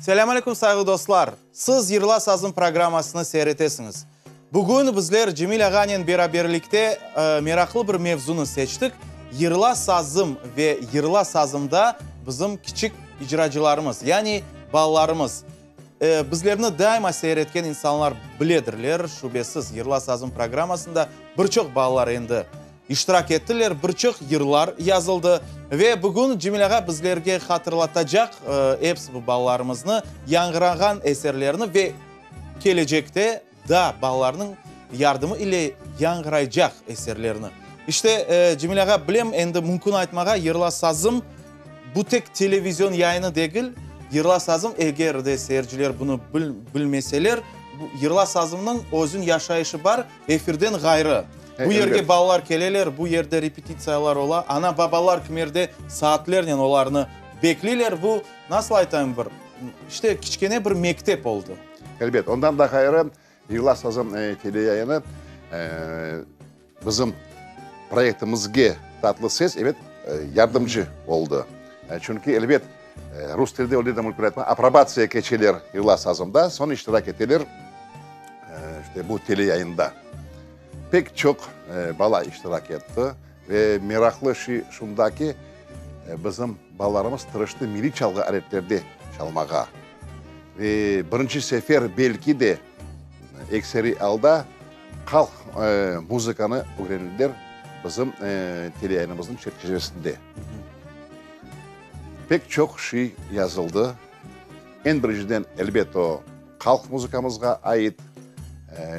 Selâm aleyküm, sayğılı dostlar! Siz Yırla sazım programmasını seyir etesiñiz. Bugün bizler Cemil ağanen beraberlikte meraqlı bir mevzunı seçtik, Yırla sazım ve Yırla sazımda bizim kiçik icracılarımız, yani balalarımız. Bizlerni daima seyir etken insanlar biledirler, şübesiz, Yırla sazım programmasında bir çoq balalar endi İştirak ettiler, bir çoq yırlar yazıldı. Ve bugün Cemil ağa bizlerge hatırlatacaq episi bu balalarımıznı, yañğırağan eserlerini ve kelecekte daa balalarnıñ yardımı ile yañğıraycaq eserlerini. İşte, Cemil ağa, bilem, endi mümkün aytmağa, Yırla sazım, bu tek televizion yayını degil, Yırla sazım, eger de seyirciler bunı bilmeseler, bu Yırla sazımnıñ özüñ yaşayışı bar, Efirden ğayrı, bu yerge balalar keleler, bu yerde repetitsiyalar ola, ana-babalar kimerde saatlernen olarnı bekleyler. Bu, nasıl aytayım, bir, işte, kiçkene bir mektep oldı. Elbet. Ondan da ğayrı, Yırla sazım teleyayını bizim proyektimizge Tatlı ses, ebet, yardımcı oldı. Çünki, elbet, rus tilde öyle de mümkün aytmaq, aprobatsiya keçeler Yırla sazımda, soñ iştirak eteler. İşte bu teleyayında pek çoq bala iştirak etti ve meraqlı şey şunda ki, bizim balalarımız tırıştı milliy çalğı aletlerde çalmağa. Ve birinci sefer belki de ekseriy alda halq muzıkanı ögrendiler bizim teleyayınımıznıñ çerçivesinde. Pek çoq şey yazıldı. Eñ birinciden, elbet, o, Halq muzıkamızğa ait,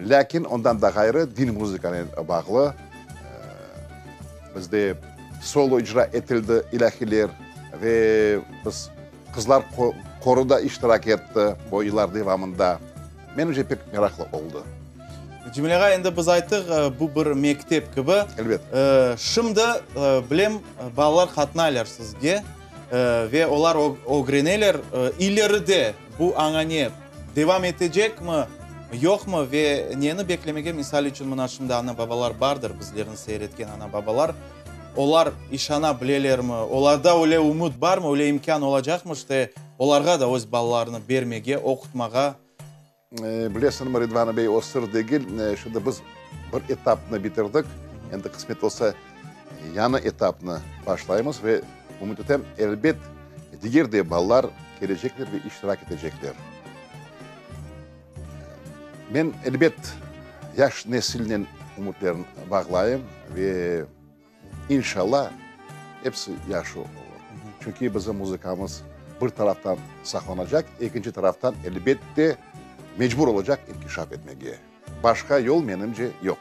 lâkin ondan da ğayrı din muzıkanen bağlı. Bizde solo icra etildi ilâhiler ve biz qızlar qoru da iştirak etti bu yıllar devamında. Menimce, pek meraqlı oldı. Cemil ağa, endi biz ayttıq, bu bir mektep kibi. Elbet. Şimdi, bilem, balalar qatnaylar sizge. Ve olar ögreneler, ileride bu añane devam etecekmi, yoqmı ve neni beklemege, misal içün, mına şimdi ana-babalar bardır, bizlerni seyir etken ana-babalar, olar işana bilelermi, olarda öyle ümüt barmı, öyle imkân olacaqmı, işte, olarğa da öz balalarını bermege, oqutmağa? Bilesiñmi, Ridvan bey, o sır degil, şimdi biz bir etapnı bitirdik, endi qısmet olsa, yañı etapnı başlaymız ve ümüt etem, elbet, diger de balalar kelecekler ve iştirak etecekler. Men, elbet, yaş nesilnen ümütlerim bağlayım ve İnşalla, episi yahşı olur. Çünki bizim muzıkamız bir taraftan saqlanacaq, ekinci taraftan, elbet de, mecbur olacaq inkişaf etmege. Başqa yol, menimce, yoq.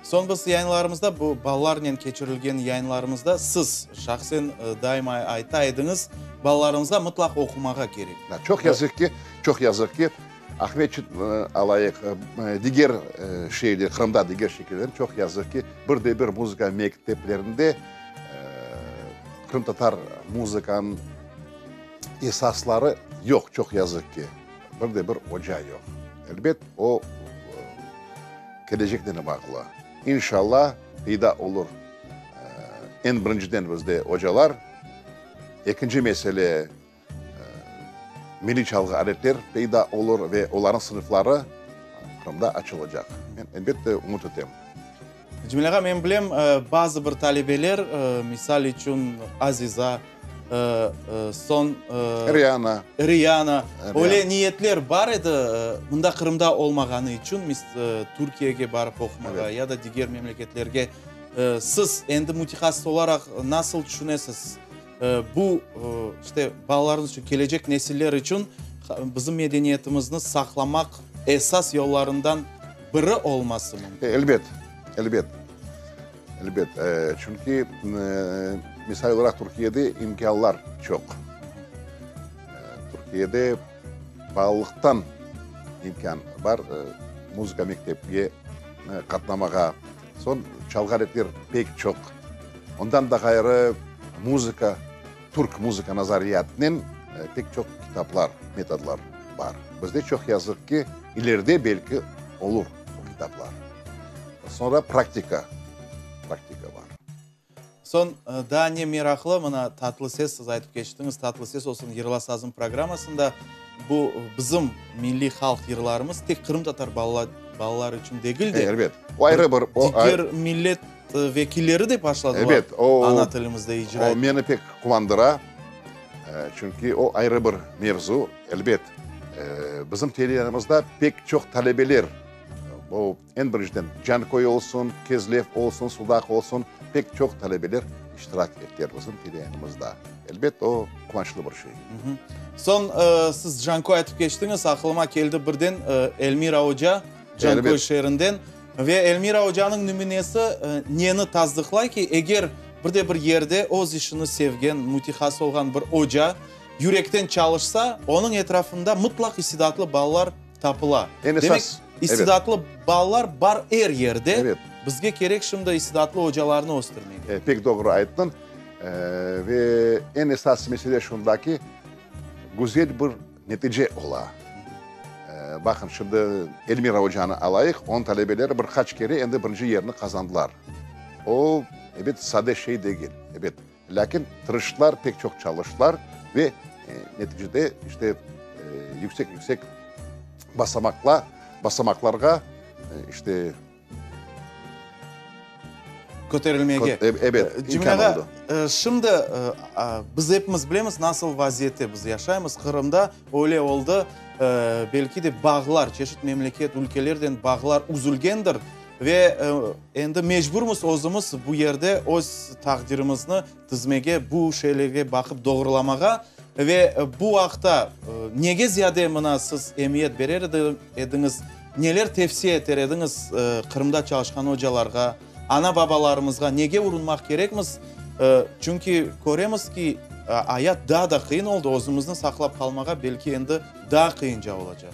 Soñ biz yayınlarımızda, bu balalarnen keçirilgen yayınlarımızda siz şahsen daima ayta ediñiz, balalarımızğa mıtlaq oqumağa kerek. Çoq yazıq ki, çoq yazıq ki, Aqmescit alayıq, diger şeerler, Qırımda diger şekerler, çoq yazıq ki, bir de bir muzıka mekteplerinde qırımtatar muzıkanıñ esasları yoq, çoq yazıq ki, bir de bir oca yoq. Elbet, o, keleceknen bağlı. İnşallah, peyda olur eñ birinciden bizde ocalar. Ekinci mesele, Milliy çalğı aletler peyda olur ve olarnıñ sınıfları Qırımda açılacaq. Men, elbette, ümüt etem. Cemil ağa, men bilem, bazı bir talebeler, misal içün, Aziza, soñ. Riana. Riana. Öyle niyetler bar edi, mında Qırımda olmağanı içün, Türkiyege barıp oqumağa ya da diger memleketlerge. Siz endi mütehassıs olaraq nasıl tüşünesiz? Bu, işte, balalarımız içün, kelecek nesiller içün bizim medeniyetimizni saqlamaq esas yollarından biri olması mümkün. Elbet, elbet, elbet. Çünki, misal olaraq, Türkiyede imkânlar çoq. Türkiyede balalıqtan imkân bar, muzıka mektepke qatnamağa. Soñ çalğı aletler pek çoq. Ondan da ğayrı, muzıka, türk muzıka nazariyatınen pek çoq kitaplar, metodlar bar. Bizde, çoq yazıq ki, ileride belki olur o kitaplar. Soñra praktika, praktika bar. Soñ, daa ne meraqlı, mına, Tatlı ses, siz aytıp keçtiñiz, Tatlı ses olsun Yırla sazım programmasında bu bizim milliy halq yırlarımız tek qırımtatar balaları içün degil de, Elbet, o ayrı bir, o diger millet vekilleri de başladılar Elbet, o, ana tilimizde icra o etmege. meni pek quvandıra, çünki o ayrı bir mevzu. Elbet, bizim teleyanımızda pek çoq talebeler, o, Eñ birinciden, Canköy olsun, Kezlev olsun, Sudaq olsun, pek çoq talebeler iştirak ettiler bizim teleyayınımızda. Elbet, o, quvançlı bir şey. Soñ, siz Canköy aytıp keçtiñiz, aqılıma keldi birden Elmira oca, Canköy şeerinden. Ve Elmira ocanıñ nümünesi neni tasdıqlay ki, eger bir de bir yerde öz işini sevgen, mütehasıs olğan bir oca yürekten çalışsa, onıñ etrafında mıtlaq istidatlı balalar tapıla. Eñ Demek, esas, evet. istidatlı balalar bar er yerde. Evet. Bizge kerek şimdi istidatlı ocalarnı östürmege. Pek doğru ayttıñ. Ve eñ esas mesele şunda ki, güzel bir netice ola. Baqıñ, şimdi Elmira ocanı alayıq, onıñ talebeleri bir qaç kere endi birinci yerni qazandılar. O, ebet, sade şey degil, ebet. Lâkin tırıştılar, pek çoq çalıştılar ve neticede işte yüksek-yüksek basamaqla, basamaqlarğa işte. Köterilmege. Ebet, imkân oldı. Cemil ağa, şimdi biz epimiz bilemiz, nasıl vaziyette biz yaşaymız. Qırımda öyle oldı, belki de bağlar, çeşit memleket, ülkelerden bağlar üzülgendir. Ve endi mecburmız özümiz bu yerde öz taqdirimizni tizmege, bu şeylerge baqıp doğrulamağa. Ve bu aqta nege ziyade mına siz emiyet berer ediñiz, neler tevsiye eter ediñiz Qırımda çalışqan ocalarğa, ana-babalarımızğa nege urunmaq kerekmiz? Çünki köremiz ki, ayat daa da qıyın oldı, özümizni saqlap qalmağa belki endi daa qıyınca olacaq.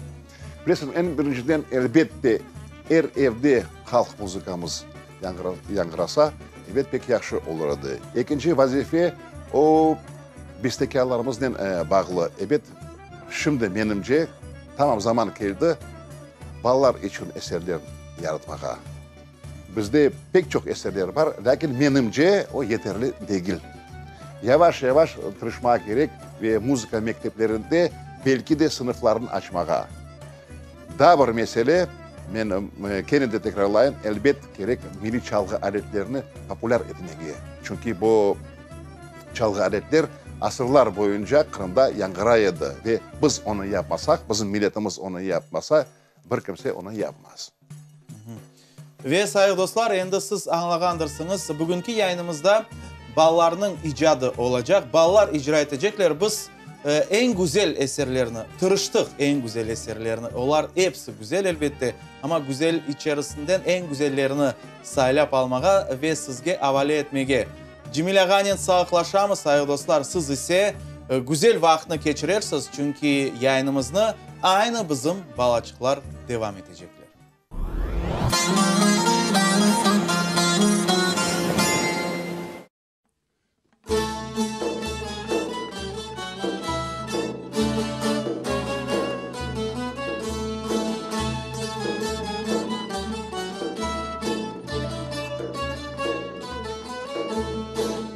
Bilesiñ, eñ birinciden, elbette, er evde halq muzıkamız yañğırasa, ebet, pek yahşı olur edi. Ekinci vazife, o, bestekârlarımıznen bağlı. Ebet, şimdi, menimce, tamam zaman keldi balalar içün eserler yaratmağa. Bizde pek çoq eserler bar, lâkin, menimce, o yeterli degil. Yavaş-yavaş tırışmağa kerek ve muzıka mekteplerinde belki de sınıflarnı açmağa. Daa bir mesele, men kene de tekrarlayım, elbet, kerek milliy çalğı aletlerini populâr etmege. Çünki bu çalğı aletler asırlar boyunca Qırımda yañğıray edi ve biz onı yapmasaq, bizim milletimiz onı yapmasa, Bir kimse onı yapmaz. Ve, sayğı dostlar, endi siz añlağandırsıñız, bugünki yayınımızda balalarnıñ icadı olacaq. Balalar icra etecekler. Biz eñ güzel eserlerni, tırıştıq eñ güzel eserlerni, olar episi güzel, elbette, amma güzel içerisinden eñ güzellerini saylap almağa ve sizge avale etmege. Cemil ağanen sağlıqlaşamız, sayğı dostlar, siz ise güzel vaqıtnı keçirersiz, çünki yayınımıznı aynı bizim balaçıqlar devam etecekler.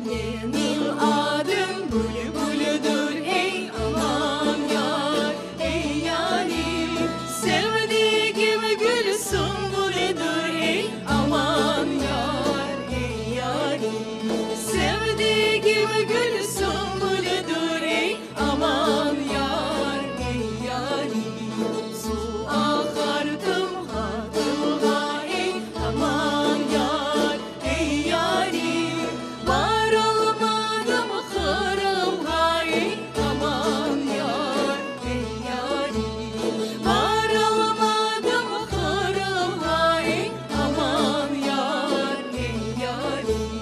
Menim adım Bülbüldir, ey aman yar, ey yarim, Sevdigim gül sümbülidir, ey aman yar, ey yarim, Sevdigim gül sümbülidir, ey aman yar, ey yarim. Su aqar tımğa, tımğa, ey aman yar, ey yarim, Baralmadım Qırımğa, ey aman yar, ey yarim, Baralmadım Qırımğa, ey aman yar, ey yarim.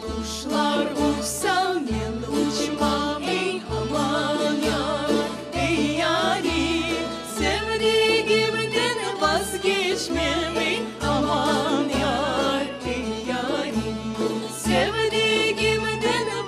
Quşlar uçsa, men uçmam, ey aman yar, ey yarim, Sevdigimden vazgeçmem, ey aman yar, ey yarim, Sevdigimden.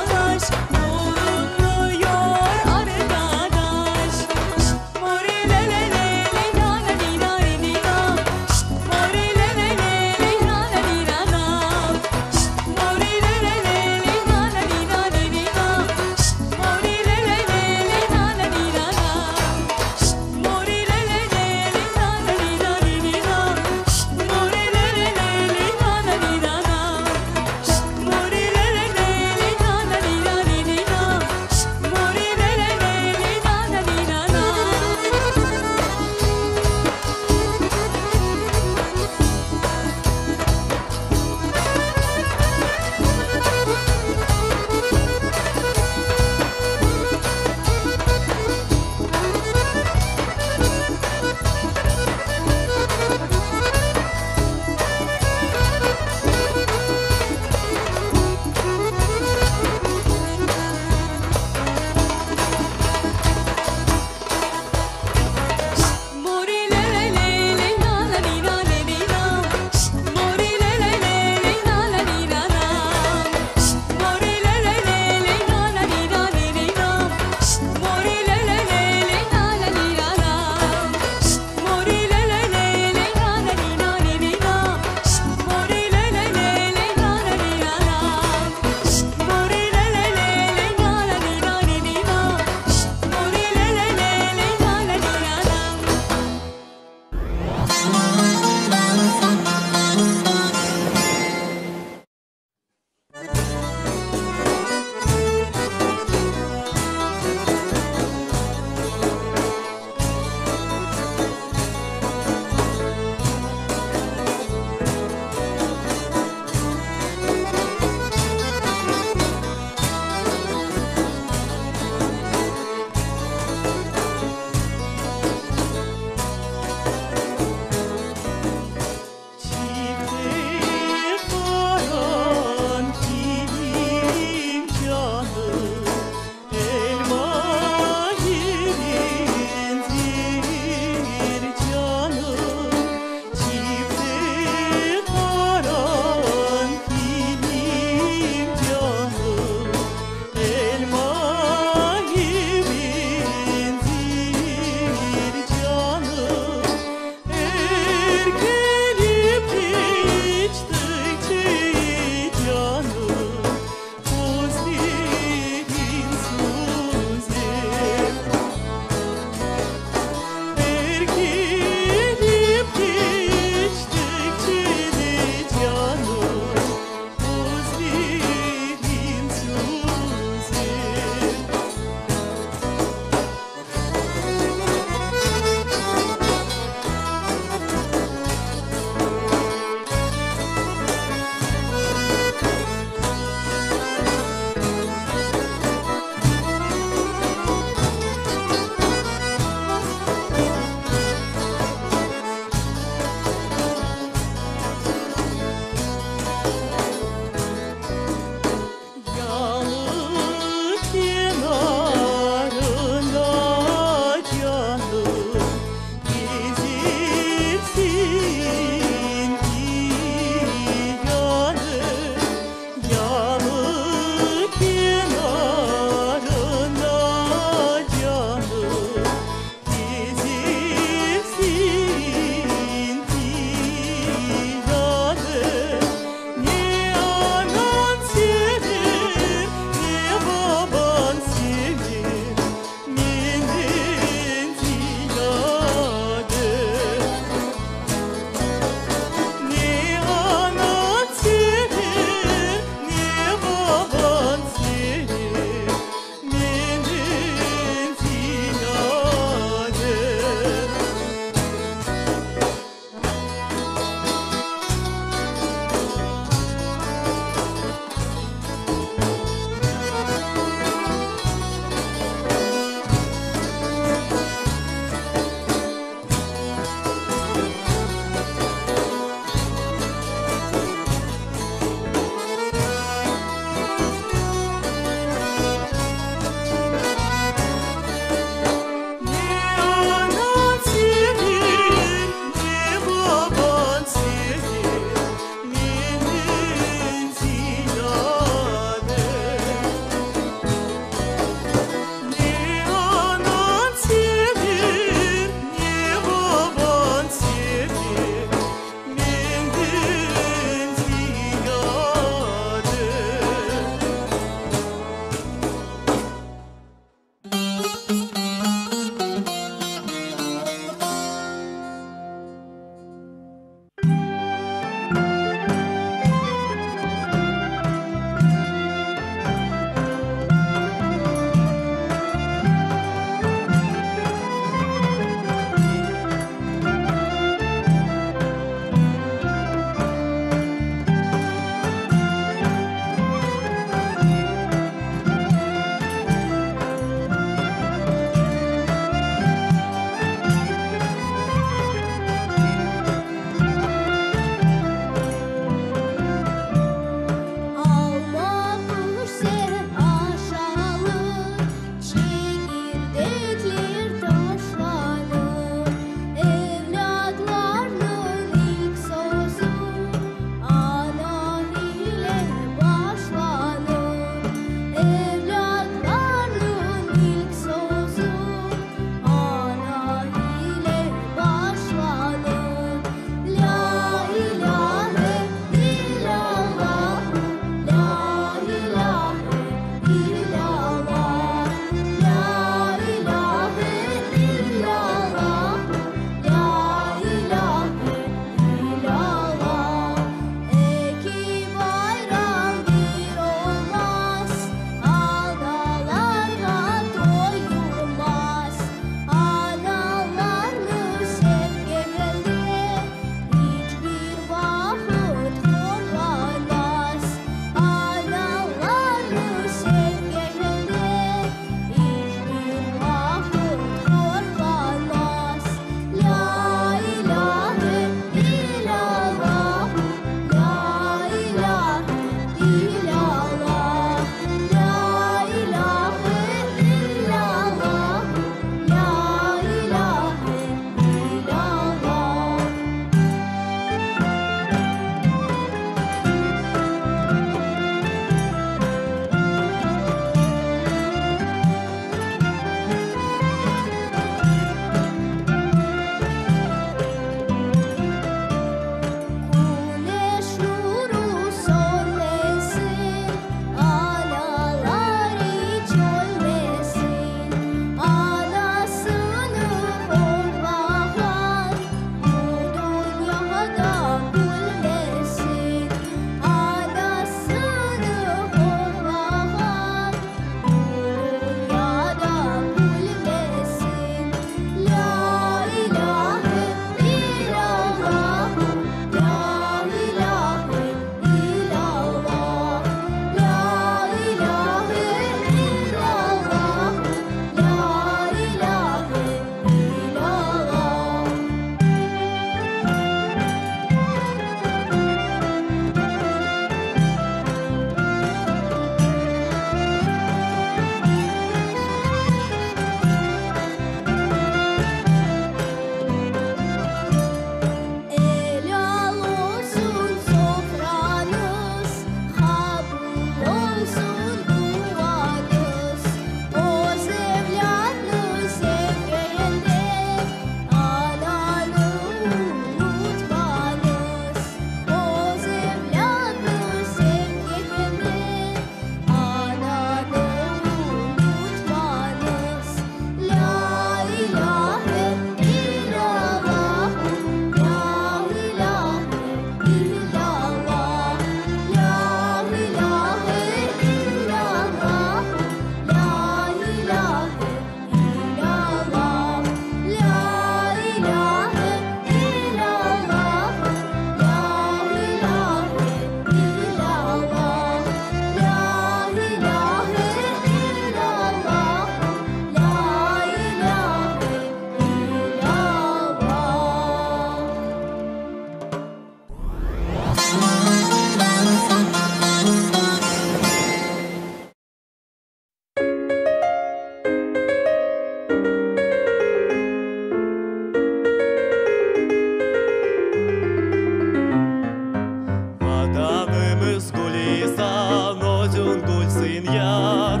Gülistan, özüñ gülsiñ yar.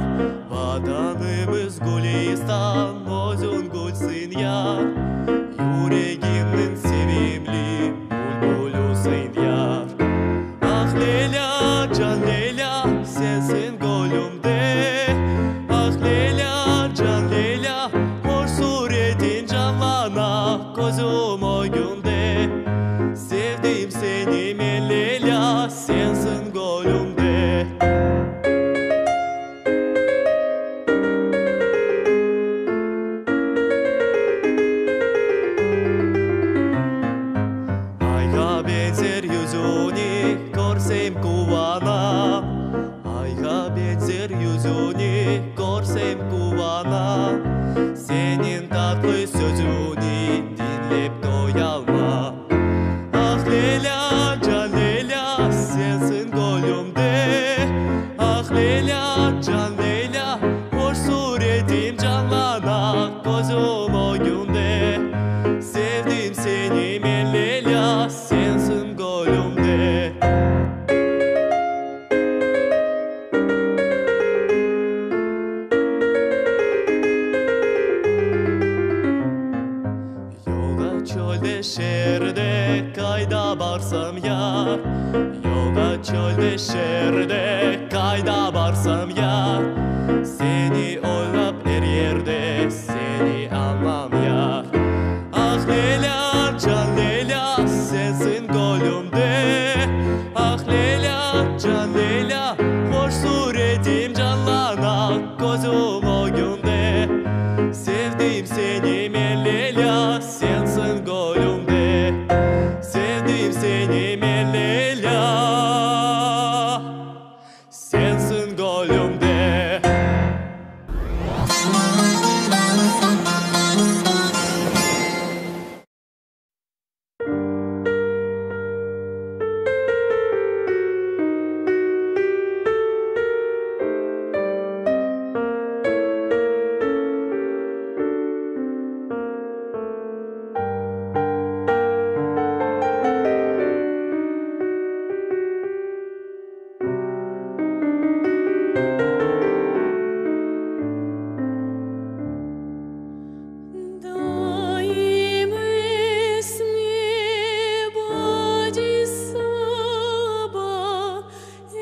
Vatanımız Gülistan, özüñ gülsiñ yar. Yüregimniñ sevimli bülbülüsiñ yar. Ah, Leylâ, can Leylâ, sensiñ gönlümde. Ah, Leylâ, can Leylâ, hoş suretiñ canlana közüm ögünde. Sevdim seni men, Leylâ, sensiñ gönlümde. Ayğa beñzer yüzüni körsem quvanam, Ayğa beñzer yüzüni körsem quvanam, Seniñ tatlı sözüñni diñlep toyalmam. Ah, Leylâ, can Leylâ, sensiñ gönlümde, Ah, Leylâ, can Leylâ, hoş suretiñ canlana közüm ögünde. Sevdim seni men, Leylâ, sensiñ gönlümde. Yolda, çölde, şeerde, qayda barsam yar, Yolda, çölde, şeerde, qayda barsam yar, Seni oylap er yerde, seni añam yar. Ah, Leylâ, can Leylâ, sensiñ gönlümde, Ah, Leylâ, can Leylâ, hoş suretiñ canlana közüm ögünde. Sevdim seni men, Leylâ, sensiñ gönlümde. Sevdim seni men, Leylâ, sensiñ gönlümde. Daim esme bad-i saba,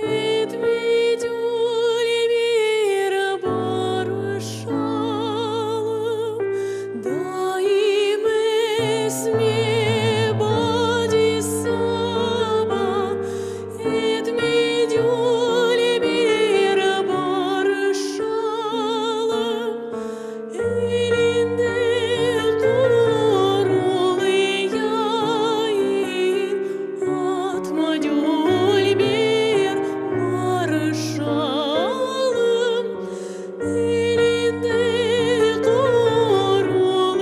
Etme gül bir barışalım. Daim esme bad-i saba, Etme gül bir barışalım. Elinde qurul yayın, Atma gül bir barışalım. Elinde qurul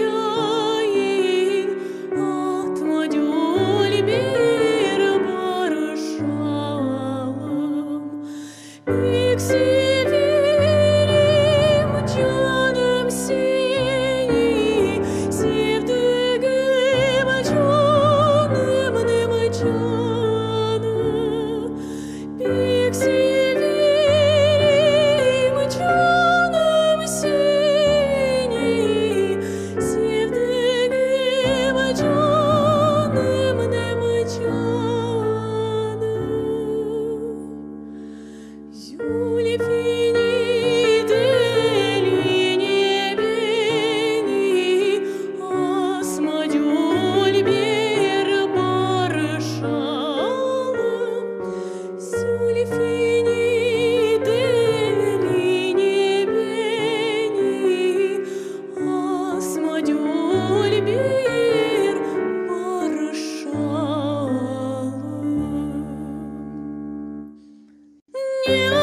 yayın, Atma gül bir barışalım. Pek severim canım seni, Sevdigim canımnıñ canı. Pek severim canım seni, Sevdigim canımnıñ canı. Zülfini teline beni, Asma gül bir barışalım. Zülfini teline beni, Asma gül bir barışalım. Ne.